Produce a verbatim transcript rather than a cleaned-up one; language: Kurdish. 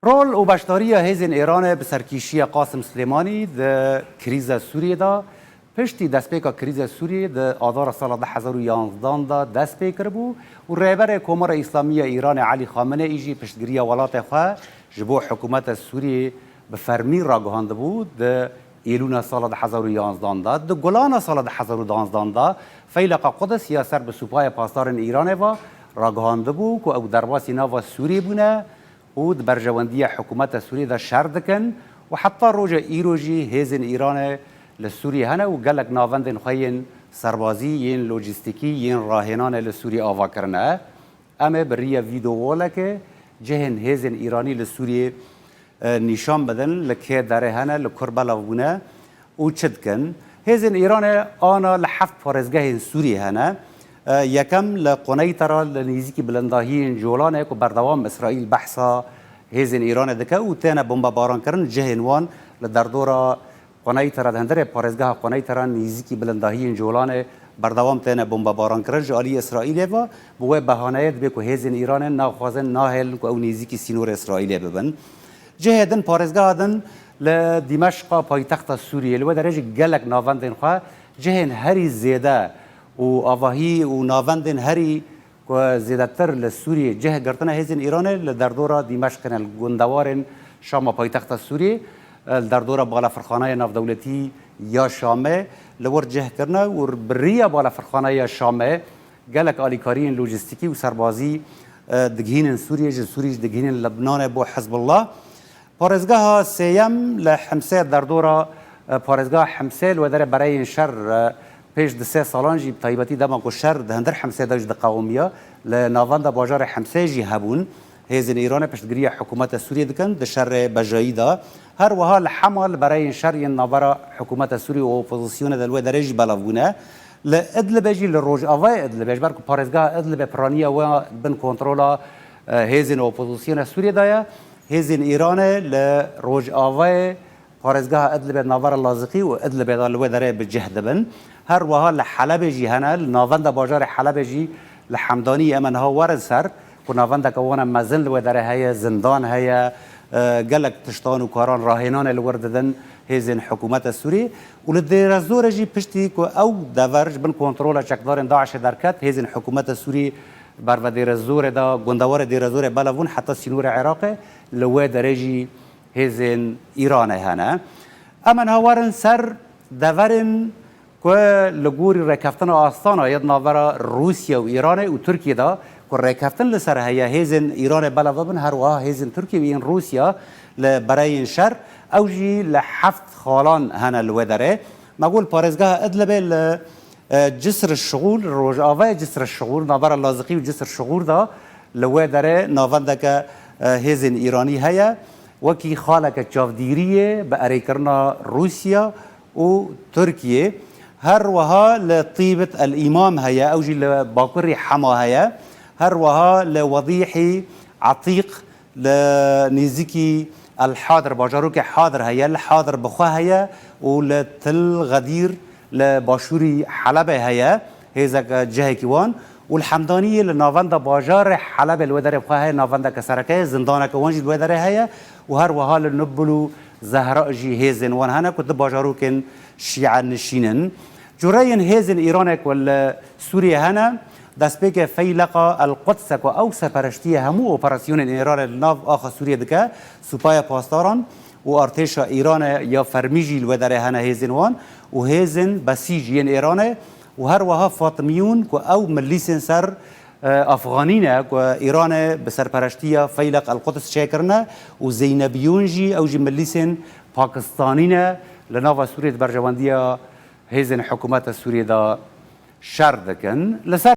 Rol û beşdariya hêzên Îranê bi serkêşiya Qasim Silêmanî di krîza Sûriyê de, piştî destpêka krîza Sûriyê di adara sala du hezar û yanzdan de dest pê kiribû û Rêberê Komara Îslamî ya Îranê Elî Xameneî jî piştgiriya welatê xwe ji bo hikûmeta Sûriyê bi fermî ragihandibû di Êlûna sala du hezar û yanzdan de. Di Gulana sala du hezar û duanzdan de Feyleqa Quds ya ser bi Supaya Pasdarên Îranê ve ragihandibû ku ew derbasî nava Sûriyê bûne û di berjewendiya hikûmeta Sûriyê de şer dikin û heta roja îro jî hêzên Îranê li Sûriyê hene û gelek navendên xwe yên serbazî, yên lojîstîkî, yên rahênanê li Sûriyê ava kirine. Em ê bi riya vîdeowolekê cihên hêzên Îranî li Sûriyê, e, nîşan bidin, li kê derê hene, li kur belav bûne û çi dikin. Hêzên Îranê ana li heft parêzgehên Sûriyê hene. E, yekem li Quneytera li nêzîkî bilindahiyên Colanê ku berdewam Îsraîl behsa hêzên Îranê dike û têne bombebarankirin, cihên wan li derdora Quneytera, di hundirê parêzgeha Quneytera nêzîkî bilindahiyên Colanê berdewam têne bombebarankirin ji alî Îsraîlê ve. Bi wê behaneyê dibê ku hêzên Îranê naxwazin, nahêlin ku ew nêzîkî sînorê Îsraîlê bibin. Cihê din, parêzgeha din li Dîmeşqa paytexta Sûriyê, li wê derê jî gelek navendên xwe cihên herî zêde û avahî û navendên herî ku zêdetir li Sûriyê cih girtine hêzên Îranê li derdora Dîmeşq ne, li gundewarên Şama paytexta Sûriyê, li derdora balafirxaneya navdewletî ya Şamê li wir cih kirine û bi riya balafirxaneya Şamê gelek alîkariyên lojîstîkî û serbazî, e, digihînin Sûriyê, ji Sûriyê jî digihînin Lebnanê bo Hizbullah. Parêzgeha sêyem li Himsê, derdora, e, parêzgeha Himsê li wê derê bereyên şer, e, pêş di sê salan jî, bi taybetî dema ku şer di hundir Himsê de jî diqewimiya, li navenda bajarê Himsê jî hebûn. Hêzên Îranê piştgiriya hikûmeta Sûriyê dikin di şerê bejayî de. Her wiha li Hema li bereyên şer yên navbera hikûmeta Sûriyê û opozîsyonê de li wê derê jî belav bûne. Li Idlibê jî, li rojavayê Idlibê, ji ber ku parêzgeha Idlibê piraniya we bin kontrola, e, hêzên opozîsyona Sûriyê de ye, hêzên Îranê li rojavayê parêzgeha Idlibê, navbera Laziqî û Idlibê de li wê derê bi cih dibin. Her wiha li Helebê jî hene, li navenda bajarê Helebê jî li Hemdanî em ê niha werin ser, ku navendeke wan e mezin li wê derê heye, zindan heye, e, gelek tiştan û karan, rahênanê li wir didin hêzên hikûmeta Sûrî. Û li Dêrezorê jî piştî ku ew dever ji bin kontrola çekdarên DAIŞê derket, hêzên hikûmeta Sûrî berve Dêrezorê de, gundewarê Dêrezorê belav bûn heta sînorê Iraqê, li wê derê jî hêzên Îranê hene. Em ê niha werin ser deverên ku li gorî rêkeftina Astana ya di navbera Rûsya û Îranê û Tirkiyê de ku rêkeftin li ser heye, hêzên Îranê belav bibin, her wiha hêzên Tirkiye û yên Rûsya li bereyên şer, ew jî li heft xalan hene li wê derê. Me got li parêzgeha Idlibê li, e, Cisr Şixûr, li rojavayê Cisr Şixûr, navbera Laziqî û Cisr Şixûr de li wê derê navendeke, e, hêzên Îranî heye. Wekî xaleke çavdîriyê bi erêkirina Rûsya û Tirkiyê. Her wiha li Tîbit El Îmam heye, ew jî li bakurî Hema heye. Her wiha li Wedîhî Etîq li nêzîkî El Hadir, bajarokê Hadir heye, li Hadir bi xwe heye û li Til Xedîr li başûrî Helebê heye, hêzek, cihekî wan. Û li Hemdaniyê li navenda bajarê Helebê li wê derê bi xwe heye, navendeke sereke ye, zindaneke wan jî li wê derê heye û her wiha li Nubul û Zehra jî hêzên wan hene ku di bajarokên şîe nişîn in. Cureyên hêzên Îranê ku li Sûriyê hene, destpêkê Feyleqa El Quds e ku ew serpereştiya hemû operasyonên Îranê li nav axa Sûriyê dike, Supaya Pasdaran û artêşa Îranê ya fermî jî li wê derê hene hêzên wan û hêzên Besîc yên Îranê û her wiha Fatimiyûn ku ew milîsên ser, e, Afxanî ne ku Îranê bi serpereştiya Feyleq El Quds çêkirine û Zeynebiyûn jî, ew jî milîsên Pakistanî ne, li nava Sûriyê di berjewendiya hêzên hikûmeta Sûriyê de şer dikin. Li ser